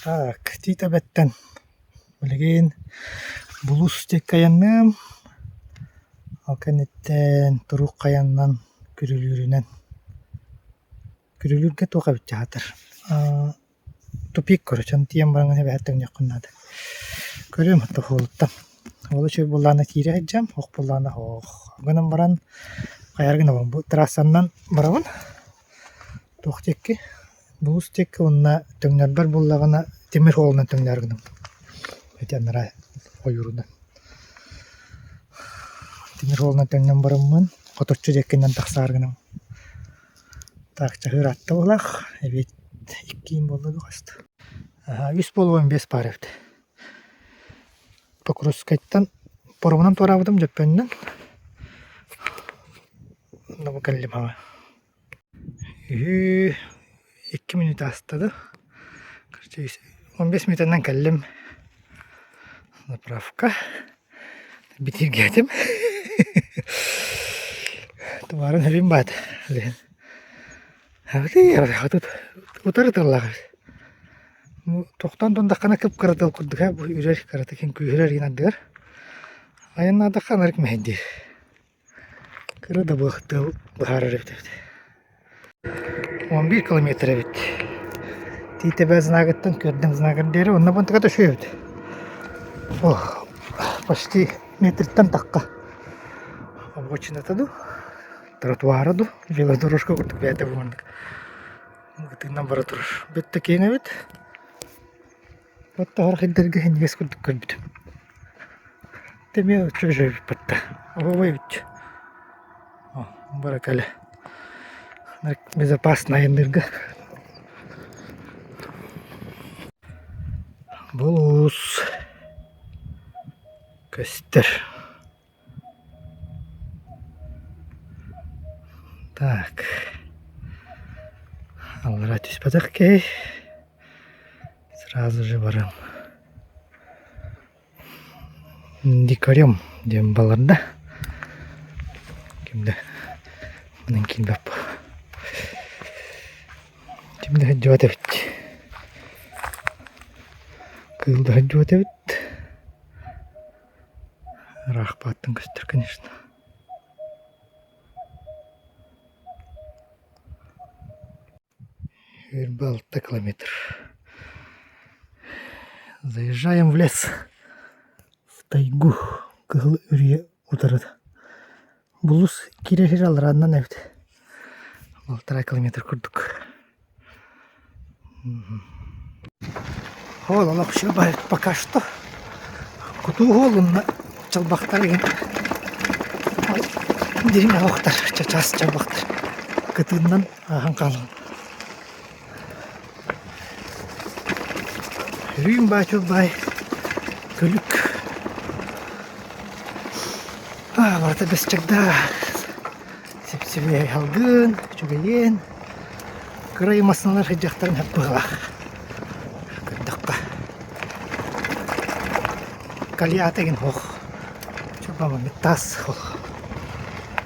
Так, Тиит Эбэттэн билигин Булуус диэки айанныам, ол кэнниттэн Турук хайаннан Күрүлүүрүнэн. Күрүлүүргэ туох эбит дьаһатар Тупик короче, ону тиийэн баран эбэһээт тэҥниэххин наада. Көрүөм хата уолуттан. Уола үчүгэй буоллаҕына киирэ сылдьыам, ох буоллаҕына ох. Гынан баран хайаары гынабын бу трассаннан барабын. Туох диэки Булус диэки уонна төҥнөрбөр буоллаҕына тимир суолунан төҥнөөр гынабын. Ити анараа ойуурунан. Тимир суолунан төҥнөн бараммын хоточчу диэкинэн тахсаары гынабын. Так чаһыыр атта буолаах, эбиэт иккиин буолла дуу хаста. Үс буолуон биэс паар эбит. Покровскайтан паромунан туораабытым Дьөппөннөн. Онно бу кэллим аҕа. Үһү икки мүнүүтэ ааста да, короче 15 мүнүүтэнэн кэллим заправка. Битиргээтим. Тумарын хөрүм баат. Утары тыллаах Тохтоон тундаххына кып-кыра тыл курдук ээ, бу үрэр кыратык күүһүрэр гин ардыгар. Айаннаатахха анарык мэһэйдиир. Кыра да быах тыал быһаарар эбит эбит. 11 километр эбит. Тиитэбэ знагыттан Күөрдэҥ знагар диэри онно бантыка төшүө эбит. Ох, почти метртэн тахха. Обочината ду, тротуара ду, велодорожка курдук бэйэтэ бу маннык. Тыынан бара турар. Бүттэ киэҥ эбит. Оттоһор сирдэргэ синньигэс курдук көрбүтүм. Эмиэ чөжөбүт батта. Оһуобай эбит. Бара кэлэ. Безопасно айанныырга. Булуус көстөр. Так, аллара түспэтэх киһи сразу же барам. Дикарем диэн баларда. Ким да манан киирбэп. Ким да сылдьыбат эбит. Кыыл да сылдьыбат эбит. Ыраах бааттан көстөр, конечно. 26 километр. Заезжаем в лес, в тайгу, Кыһыл үрүйэ утары. Булус киирэр алларааннан эбит. Полтора километр курдук. Ол олох үчүгэй пока что. Кутуу уолунна чалбахтар игин дириҥ оһохтор чачаас чалбахтар кытыыннан ааһан хаалан. Үрүүм баачыл баай күлүк аа барыта бэс чагда сип-сибиэһэй салгын үчүгэйиэн Кырай массыыналар сылдьыахтарын сөп быһыылаах. Көрдөххө. Кальята игин суох. Чурбаммыт таас ол.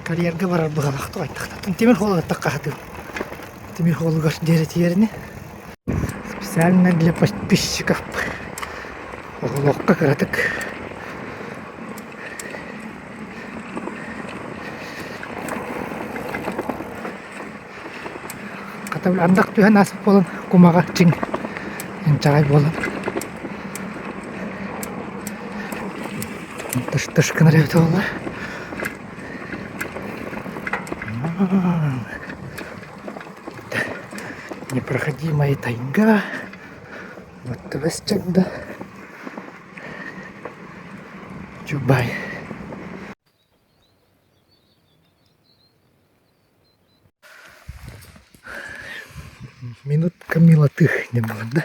Карьерга барар быһыылаах тугайтахтан. Тимир холугар хатыым. Тимир холугар диэри тиийэрини. Специально для подписчиков. Оҕолооххо кыратык Хата ардах түһэн ааспыт буолан кумаҕа чиҥ инчэҕэй буолан тыш-тыш гынар эбитэ буоллар Непроходимая тайга вот чагда Чубай Минутка милоты диэн буолар да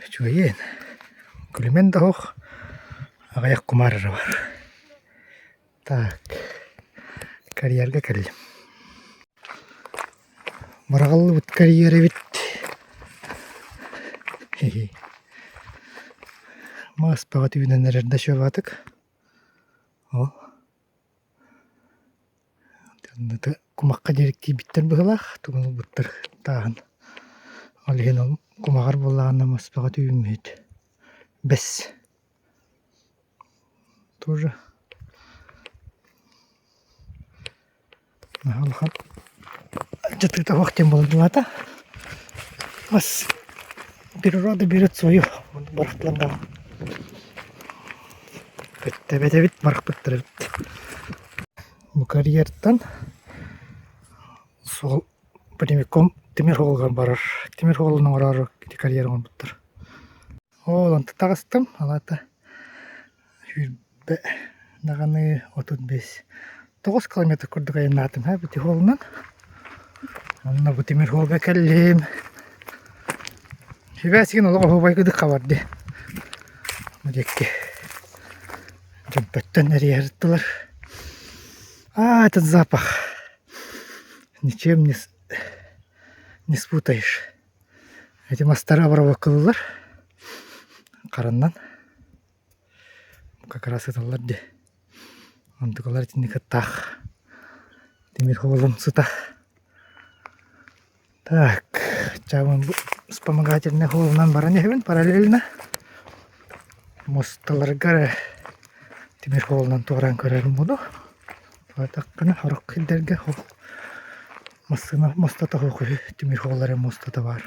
үчүгэйиэн күлүмэн да оһох аҕыйах кумаар эрэ бар так карьерга кэллим быраҕыллыбыт карьер эбит мас бөҕө түүнэн эрэр да чугаатык ол Кумахха диэри киирбиттэр быһыылаах, тугун ылбыттар тааһын. Ол иһин ол кумаҕар буоллаҕына мас бөҕөтө үүммүт. Бэс тоже наһаа улахан алдьатыыта суох диэн буолла Мас природа берет свое барахталан Бэтэбит барахпыттар эбит. Бу карьертан суол прямиком тимир суолугар барар. Тимир суолун оҥороору ити карьер оҥорбуттар. Ол онтон таҕыстым, ол аата 20 даҕаны 35 9 километр курдук айаннаатым ээ бу суолунан. Онно бу тимир суолга кэллим. Сибээс игин олох оһуобай кыдык хабар дии. Бу диэки дьөмпөттөн эрийэ сырыттылар. А, этот запах ничем не, не спутаешь. Эти мастары обработкалыыллар хараннан как раз ыталлар дии. Онтукалар итинник ыттаах тимир суолун сыта. Так, чаабын вспомогательный суолунан баран иһэбин параллельно. Мусталарга тимир суолунан туораан көрөрүм буолуо. Туораатахпына сорох сирдэргэ массыына муостата суох үһү, тимир суол эрэ муостата баар.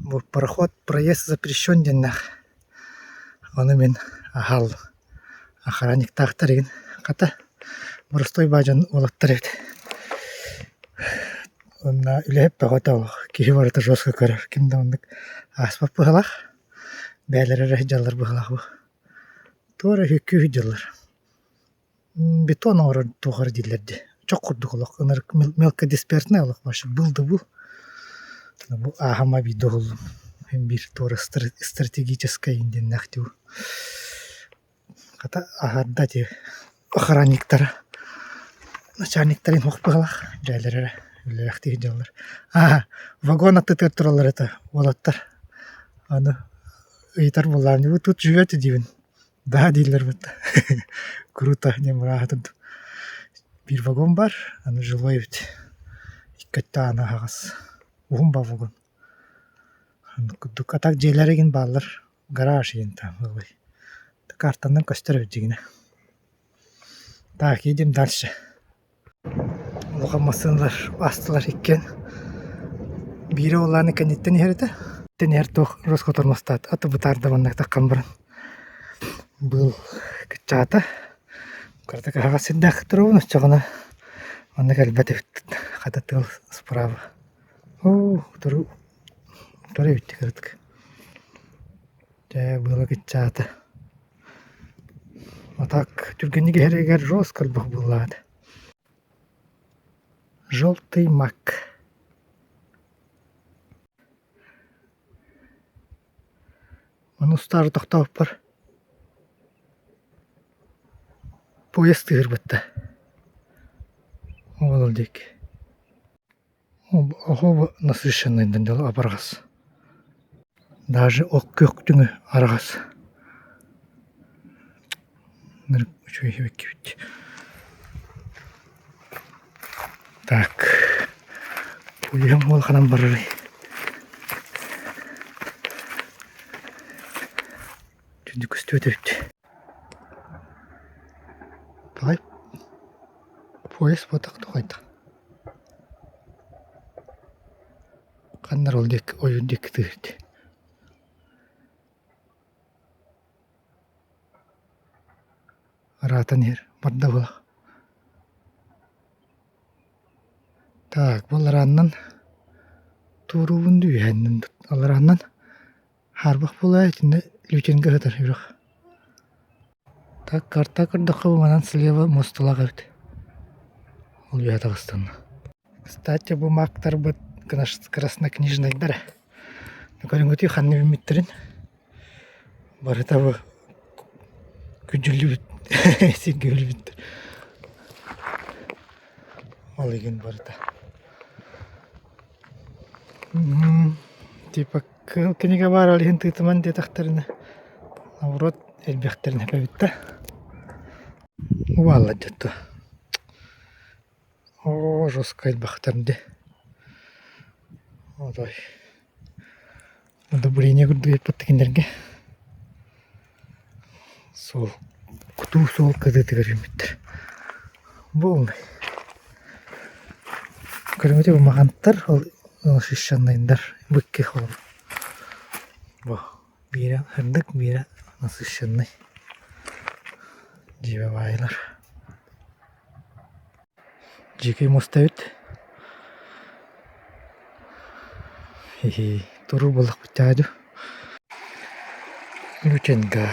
Бу пароход проезд запрещен диэннээх. Ону мин аһал охранниктаахтар игин хата боростуой баадьан уолаттар эбит. Уонна үлэһит бөҕөтө олох киһи барыта жестко көрөр ким да оннук ааспат быһыылаах бэйэлэрэ эрэ сылдьаллар быһыылаах бу. Туора үһүккүү сылдьаллар. Бетон оҥорор туох эрэ дииллэр дии. Чох курдук олох ынырык мелкодисперсный олох вообще был да был. Бу ааһама биирдэ уһуллум. Мин биир туора стратегическай диэннээх дии. Хата аһарда ити охранниктара начальниктарын суох быһыылаах дьээдэлэрэ эрэ үлэлээхтии сылдьаллар. Аа вагон аттытыгар тураллар этэ уолаттар. Аны ыйытар буоллаҕым вы тут живете диибин. Да дииллэр бытта круто диэн бырааһытын биир вагон бар аны жилой эбит икки өттө аана аһаҕас уһун ба вагон оннук курдук а так дьиэлэр игин бааллар гараж игин там ылый картанан көстөр эбит дьиҥинэ так едем дальше Улахан массыыналар аастылар иккиэн. Биирэ уоллааны кэнниттэн иһэр этэ. Иттэн иһэр туох роскотормостаат аты бытаарда маннык таххан баран быыл кыччаата. Кыратык аһаҕас сирдээх туругун оччоҕуна маннык элбэт эбит хата тыал справа. Оо туру туру эбит кыратык. Дьэ быыла кыччаата. А так түргэнник иһэригэр жестко элбэх быыллаата. Желтый мак Ону устаары тохтообуппар поезд тыырбытта ол диэки Оһо насыщенный дьон абарҕас Даже ок күөхтүҥү араҕас Үчүгэй эбиккибит Так Уйам уол ханан барарый Түннүк көстүбэт эбит Давай поезд буотах тухайдах Ханна ол диэки ойуун диэки тыырд Ыраатан иһэр барда буолах Так бу аларааннан туоруубун дуу үһээннэн аларааннан хаарбах буолаа итиннэ Лютинга сытар үрэх Так карта көрдөххө бу манан слева муосталаах эбит ол үөһэ таҕыстым Кстати бу мактарбыт краснокнижнайдар көрүҥҥүтүй ханна үүммүттэрин барыта бу күдьүллүбүт сиргэ өлбүттэр ол игин барыта типа кыһыл кинигэ баар ол иһин тыытыман диэтэхтэринэ наоборот элбэхтэрин эбэбит да убааллар дьэ Оо жестко элбэхтэр дии. Отой. Удобрение курдук ыыппыт кинилэргэ. Суол кутуу суол кытыытыгар үүммүттэр. Буолунай. Көрүҥүтэ бу махантар ол насыщеннайдар бу икки холум. Бу биирэ сырдык, биирэ насыщеннай. Дьиибэ баайылар. Дьиикэй муоста эбит. Хи-хи, туруу буоллахпыт дуу. Лученька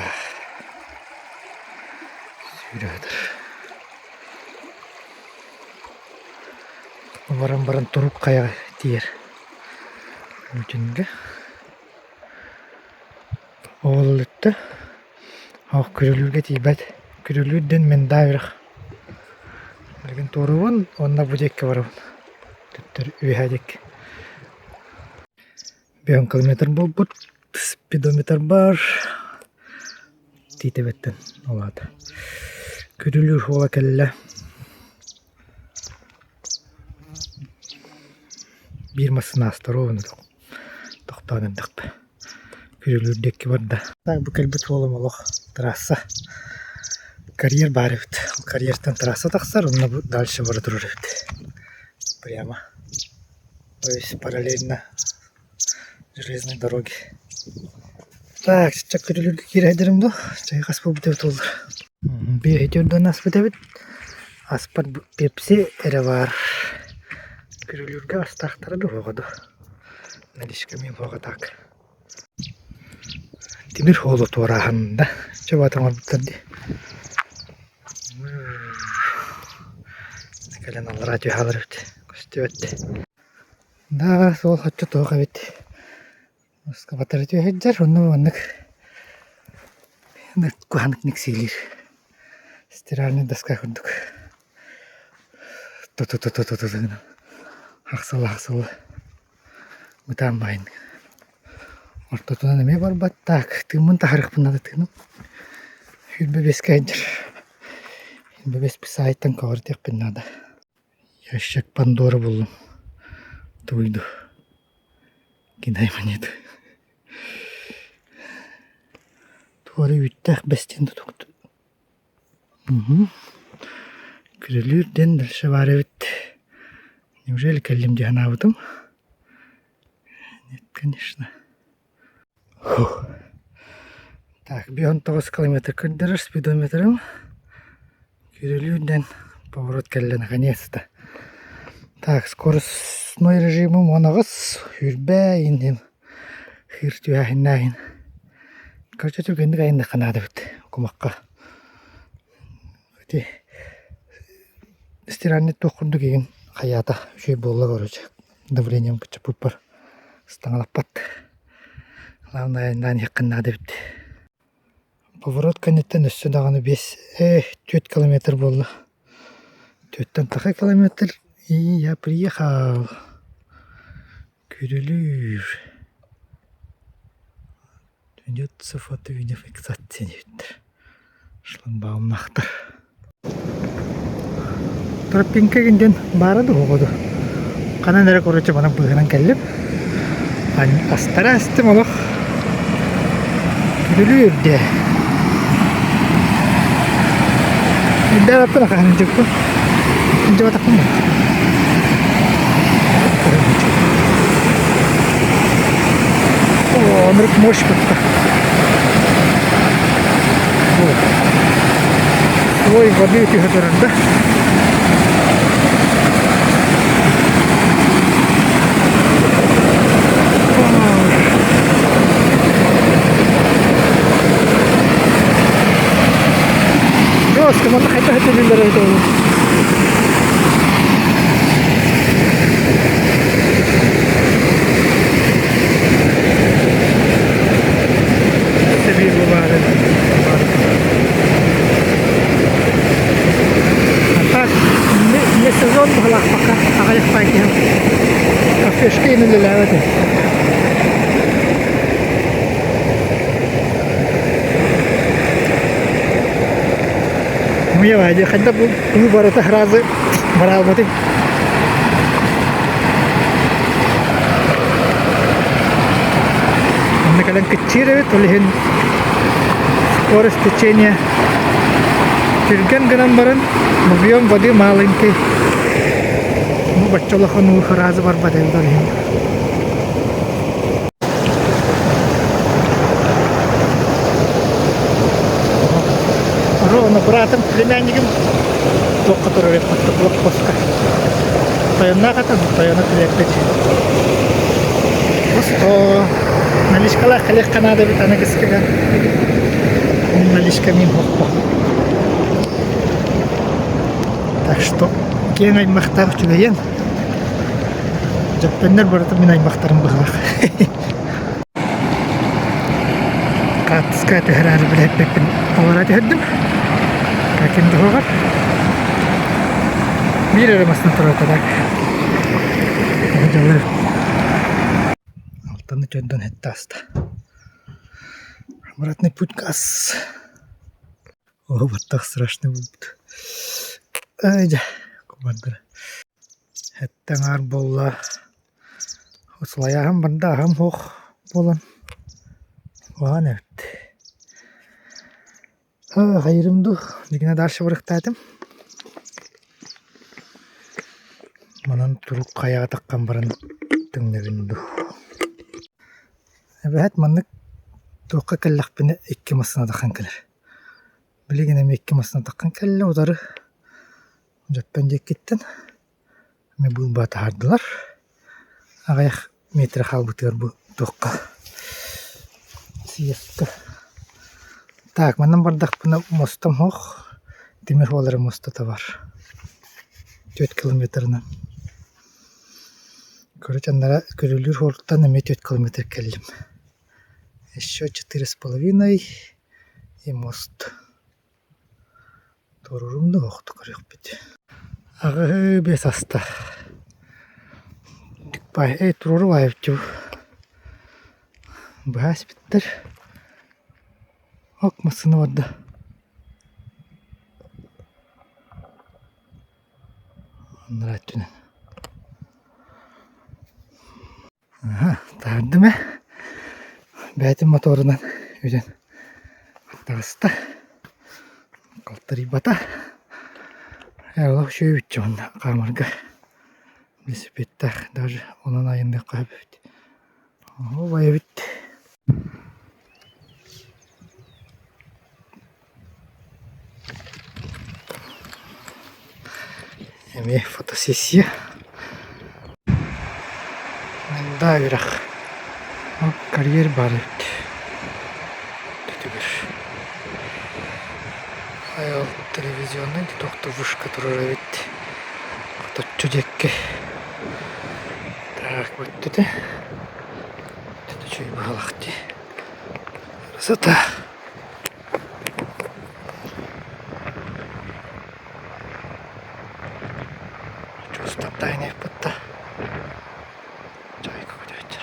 сүүрэ сытар. Баран баран турук хайаҕа тиийэр. Лученька. Ол өттө Ох, Күрүлүүргэ тиийбэт. Күрүлүүр диэн Мендаа үрэх. Билигин туоруубун уонна бу диэки барабын. Төттөрү үөһээ диэки. Биэн километр буолбут. Спидометр бар. Тиитэбэттэн ол аата. Күрүлүүр суола кэллэ. Биир массыына ааста ровно тохтоон эрдэхпэ. Күрүлүүр диэки барда. Так бу кэлбит суолум олох трасса. Карьер баар эбит. Карьертан трасса тахсар, онно бу дальше бара турар эбит. Прямо. То есть параллельно железной дороге. Так, сейчас күрүлүүргэ киирэ сылдьарым дуу? Чай хас буолбут эбит буоллар. Биэһи үрдүн аспыт эбит. Аспар пепси эрэ баар. Күрүлүүргэ астаахтара дуу суоҕа дуу? Наличка эмиэ буоҕа так. Тимир суолу туорааһын да чөбө оҥорбуттар дии. Кэлэн аллараа түһэ эбит. Көстүбэт. Да, суол хаччы туох эбит. Эскаватор түһэ сылдьар, онно маннык куһаҕаннык никсиилиир. Стиральнай доска курдук. Ту-ту-ту-ту-ту гынан ахсылла-ахсылла бытаан баайын. Ортотунан эмиэ барбат. Так, тыыммын таһаарыахпын наада тыыным. 25-кэ сылдьар. 25 саайтан көҕүрүтүөхпүн наада. Ящик Пандора буллум. Тугуй дуу? Кидай монету. Туора үүттээх бэстиэн тутукту. Күрүлүүр диэн дальше баар эбит. Неужели кэллим дии санаабытым? Нет, конечно. Фух. Так, 19 километр көрдөрөр спидометрым. Күрүлүүр диэн поворот кэллэ наконец-то. Так, скоростной режимым 18, сүүрбэ иһин хыр түһээһиннээһин. Короче, түргэнник айанныахха наада эбит кумахха. Ити стиральный туох курдук игин хайаата үчүгэй буолла короче. Давлением кыччаппыппар ыстаҥалаппат. Главное айаннаан иһиэххин наада эбит. Поворот кэнниттэн өссө даҕаны биэс 4 километр буолла. Түөртэн тахса километр и я приехал. Күрүлүүр. Ведется фото-видеофиксация диэбиттэр. Шлагбаумнаахтар. Тропинка диэн баара дуу оҕо дуу? Ханан эрэ короче манан быыһынан кэллим. Астара астым олох. Күрүлүү үрдэ. Үрдээбэппин ахаһын дьукку. Дьуотахпын О, ынырык мощь кытта. Слой воды түһэ турар да. Жестко, манна хайдах этэллэр эбит ол. Сэбиэ бу баар А так, не, не сезон быһылаах пока аҕыйахтаан киһи кафешка үлэлээбэт Муйа дии хайдах бу уу барыта сразу бараалбатый Манна кэлэн кыччыыр эбит, ол иһин скорость течения түргэн гынан баран объем воды маленький. Ну, бачча улахан уу сразу барбат эбит ол иһин. Ровно братым, племяннигим туохха турар эппит блокпостка. Тойонноох этэ, тойоно түлэппит. Просто наличкалаах кэлиэххэ наада эбит аныгыскыга. Наличка мин хоппо. Так что киэҥ аймахтаах үчүгэйин. Дьөппөннөр барыта мин аймахтарым быһылаах. Хаартыска түһэрээри билэппиппин аллара түһэрдим. Ким туһугар. Биир эрэ массыына турар так. Дьаллар. Алтаны төрдөн хетте аста. Обратный путь газ. О, баттах страшный буолбут. Ай дьэ, кубардара. Сэттэ аҥаар буолла. Сылайааһын барда, аһым суох буолан уһаан эбит. Хайыырым дуу, дьигинэ дальше барыахтаатым. Манан турук хайаҕа таххан баран төҥнөбүн дуу. Эбэһээт маннык туохха кэллэхпинэ икки массыына таххан кэлэр. Билигин эмиэ икки массыына таххан кэллэ утары Дьөппөн диэкиттэн эмиэ быылба таһаардылар. Аҕыйах метрэ хаалбытыгар бу туохха съездка. Так, манан бардахпына мостом суох, тимир суол эрэ муостата бар. 4 километрынан. Короче, аннара Көрүлүүр суолуттан эмиэ 4 километр кэллим. Еще четыре с половиной и мост. Туруорум да оһохто көрүөхпүт. Аҕыһы биэс аста. Эй, туруору баайбыччы быһа испиттэр. Ок, массыына барда. Анараа өттүнэн. Таһырдым ээ, бэйэтин моторунан үтэн таҕыста, халтарыйбата, ээ олох үчүгэй эбит уонна хаамарга велосипедтаах даже онон айанныахха сөп эбит. Оһуобай эбит. Эмиэ фотосессия. Мында үрэх. Ол карьер баар эбит. Түтүгэр. Ол телевизионный туох вышка турар эбит. Хоточчу диэкки. Так, бүттүтэ. Үчүгэй быһалах дии. Красота. Чувство тайны будто чайка көтөөччү.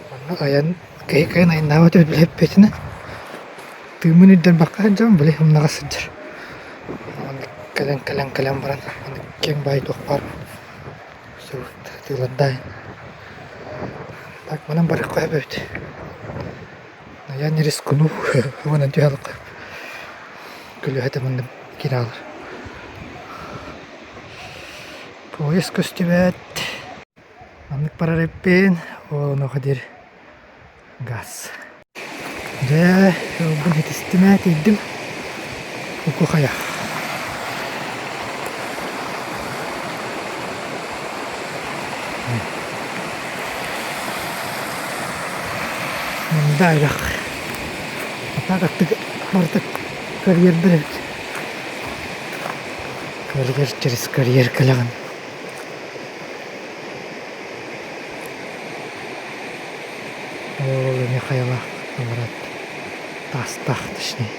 Манна айан киһи кыайан айаннаабат эбит билэппитинэ тыыммын үрдэрбэххэ сылдьабын били умнаҕа сылдьар. Маннык кэлэн кэлэн кэлэн баран маннык киэҥ баай туох баар тыылардаайын. Так манан барыахха сөп эбит. Но я не рискну уонан түһэ алыкка көлүөһэтэ манна киирэ хаалар. Поезд көстүбэт. Маннык барар эппин, ол онуоха диэри газ. Дьэ, ылбын этистим ээ, тиийдим. Уку хайа. Мында үрэх. А так аттык барыта карьердар эбит. Карьер через карьер кэлэҕин. Ол эмиэ хайалаах аллараа таастаах точнее.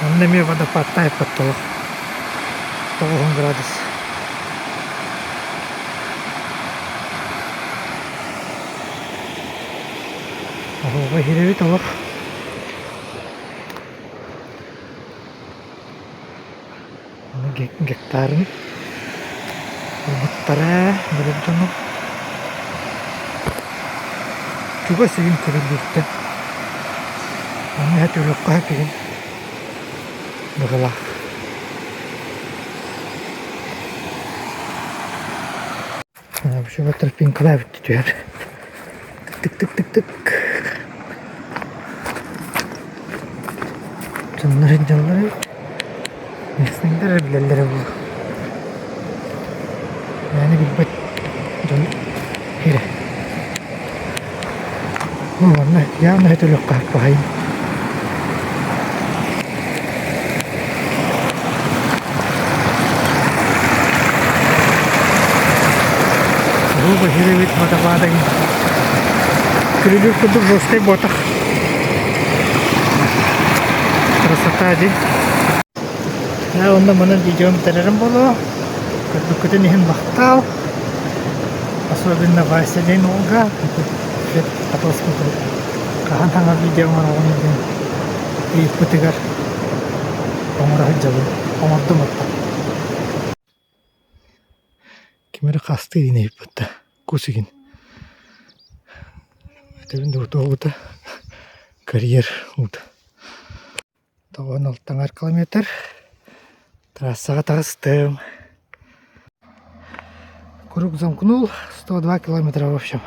Онно эмиэ водопадтай эппэт олох 90 градус. Оһуоба иһирэбит олох. Аны гектарын ылбыттара билэр дьону. Чугас игин көрүллүртэн. Аны эһэ төрүөххэ сөп игин быһыылаах. Вообще тропинкалаа бүттэ түһэр. Тык-тык-тык-тык. Дьоннор дьоннор местныйдар эрэ билэллэрэ буолуо. Мээнэ билбэт дьон эрэ. Манна явно өтөлүөххэ баһайын. Грубо хирэбит водопадагын. Күрүлүүр курдук жесткай буотах. Красота дии. Дьэ онно манан видеом бүтэрэрим буолуо. Көрбүккүтүн иһин махтал. Особенно Вася диэн уолга хаһан саҥа видео оҥороҕун диэн ыйыппытыгар оҥоро сылдьабын. Оҥордум оттон. Ким эрэ хастыы диэн ыйыппыт да кус игин. Этэбин да туолбута карьер уута. Тоҕон алтаҥар километр трассаҕа таҕыстым. Круг замкнул, 102 километра в общем.